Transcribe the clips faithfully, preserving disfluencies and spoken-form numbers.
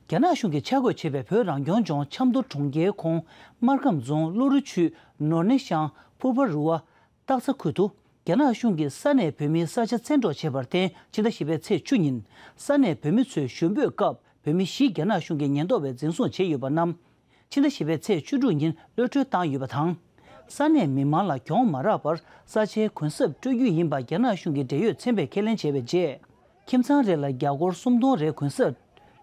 རྒྱ་ནག་གཞུང་གིས་ཆ་བགོས་བྱས་པའི་བོད་རང་སྐྱོང་ལྗོངས་ཆབ་མདོ་གྲོང་ཁྱེར་ཁོངས་སྨར་ཁམས་རྫོང་བློ་རི་ཆུས་ནོར་གནས་ཤང་ཕུར་བ་རུ་བ་སྟག་ཚ་ཁུལ་དུ། རྒྱ་ནག་གཞུང་གིས་ས་གནས་བོད་མིའི་ས་ཆ་བཙན་འཕྲོག་བྱས་པར་བརྟེན། ཕྱི་ཟླ་བཞི་པའི་ཚེས་བཅུ་ཉིན་ས་གནས་བོད་མི་ཚོས་ཞུ་འབོད་སྐབས། བོད་མི་བཞི་རྒྱ་ནག་གཞུང་གིས་ཉེན་རྟོག་པས་འཛིན་བཟུང་བྱས་ཡོད་པ་རྣམས། ཕྱི་ཟླ་བཞི་པའི་ཚེས་བཅུ་དྲུག་ཉིན་གློད་གྲོལ་བཏང་ཡོད་པ་དང་། ས་གནས་མི་མང་ལ་གྱོང་མ་རག་པར་ས་ཆའི་གུན་གསབ་སྤྲོད་རྒྱུ་ཡིན་པ་རྒྱ་ནག་གཞུང་གི་འབྲེལ་ཡོད་ཚན་པས་ཁས་ལེན་བྱས་པའི་རྗེས། ཁྱིམ་ཚང་རེ་ལ་རྒྱ་སྒོར་སུམ་སྟོང་རེ་གུན་གསབ་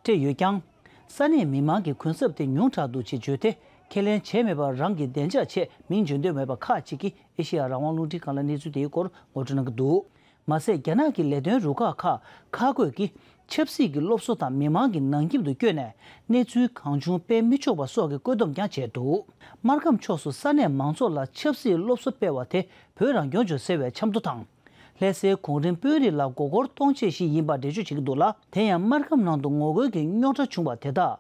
སྤྲད་ཡོད་ཀྱང་། ས་གནས་མི་མང་གིས་གུན་གསབ་དེ་ཉུང་དྲགས་འདུག་ཅེས་བརྗོད་དེ། ཁས་ལེན་བྱས་མེད་པར་རང་གི་བདེ་འཇགས་ཆེད་མིང་བརྗོད་འདོད་མེད་པ་ཁག་ཅིག་གིས་ཨེ་ཤེ་ཡ་རང་དབང་རླུང་འཕྲིན་ཁང་ལ་གནས་ཚུལ་དེའི་སྐོར་ངོ་སྤྲོད་གནང་གི་འདུག། མ་ཟད། རྒྱ་ནག་གི་ལས་དོན་རུ་ཁག་ཁག་ཁག་བགོས་ཀྱིས་ཆབ་སྲིད་ཀྱི་སློབ་གསོ་དང་མི་མང་གི་ནང་ཁྱིམ་དུ་བསྐྱོད་ནས་གནས་ཚུལ་གང་བྱུང་སྤེལ་མི་ཆོག་པ་སོགས་ཀྱི་བཀོད་འདོམས་ཀྱང་བྱས་འདུག། སྨར་ཁམས་ཕྱོགས་སུ་ས་གནས་མང་ཚོགས་ལ་ཆབ་སྲིད་སློབ་གསོ་སྤེལ་བ་དེ་བོད་རང་སྐྱོང་ལྗོངས་ཟེར་བའི་ཆབ་མདོ་དང་། ལྷ་སའི་གོང་རིམ་དཔོན་རིགས་ལ་མགོ་སྐོར་གཏོང་ཆེད་ཞིག་ཡིན་པ་འགྲེལ་བརྗོད་བྱེད་ཀྱི་འདུག་ལ། དེ་ཡང་སྨར་ཁམས་ནང་དུ་ངོ་རྒོལ་གྱི་རྙོག་དྲ་བྱུང་བ་དེ་དག་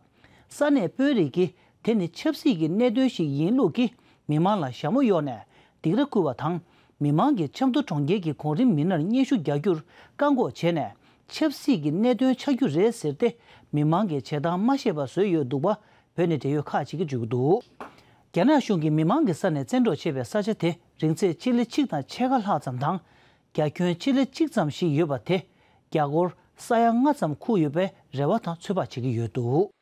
ས་གནས་དཔོན་རིགས་ཀྱིས་དེ་ནི་ཆབ་སྲིད་ཀྱི་གནད་དོན་ཞིག་ཡིན་ལུགས་ཀྱིས་མི་མང་ལ་ཞྭ་མོ་གཡོགས་ནས་སྡིགས་ར་བསྐུལ་བ་དང་། མི་མང་གིས་ཆབ་མདོ་གྲོང་ཁྱེར་གྱི་གོང་རིམ་མི་སྣར་སྙན་ཞུ་རྒྱག་རྒྱུར་བཀག་འགོག་བྱས་ནས། ཆབ་སྲིད་ཀྱི་གནད་དོན་ཆགས་རྒྱུ་རེད་ཟེར་ཏེ། མི་མང་གིས་བྱེད་སྟངས་མ་ཤེས་པ་བཟོས་ཡོད་འདུག་པ། བོད་ནས་འབྲེལ་ཡོད་ཁག་ཅིག་གིས་བརྗོད་ཀྱི་འདུག། རྒྱ་ནག་གཞུང་གིས་མི་མང་གི་ས་ནས་བཙན་འཕྲོག་བྱས་པའི་ས་ཆ་དེ་རིང་ཚད་སྤྱི་ལེ་གཅིག་དང་ཕྱེད་ཀ་ལྷག་ཙམ་དང་། རྒྱ་ཁྱོན་སྤྱི་ལེ་གཅིག་ཙམ་ཞིག་ཡོད་པ་དེ། རྒྱ་སྒོར་ས་ཡ་ལྔ་ཙམ་ཁུག་ཡོད་པའི་རེ་བ་དང་ཚོད་དཔག་བྱེད་ཀྱི་ཡོད་འདུག།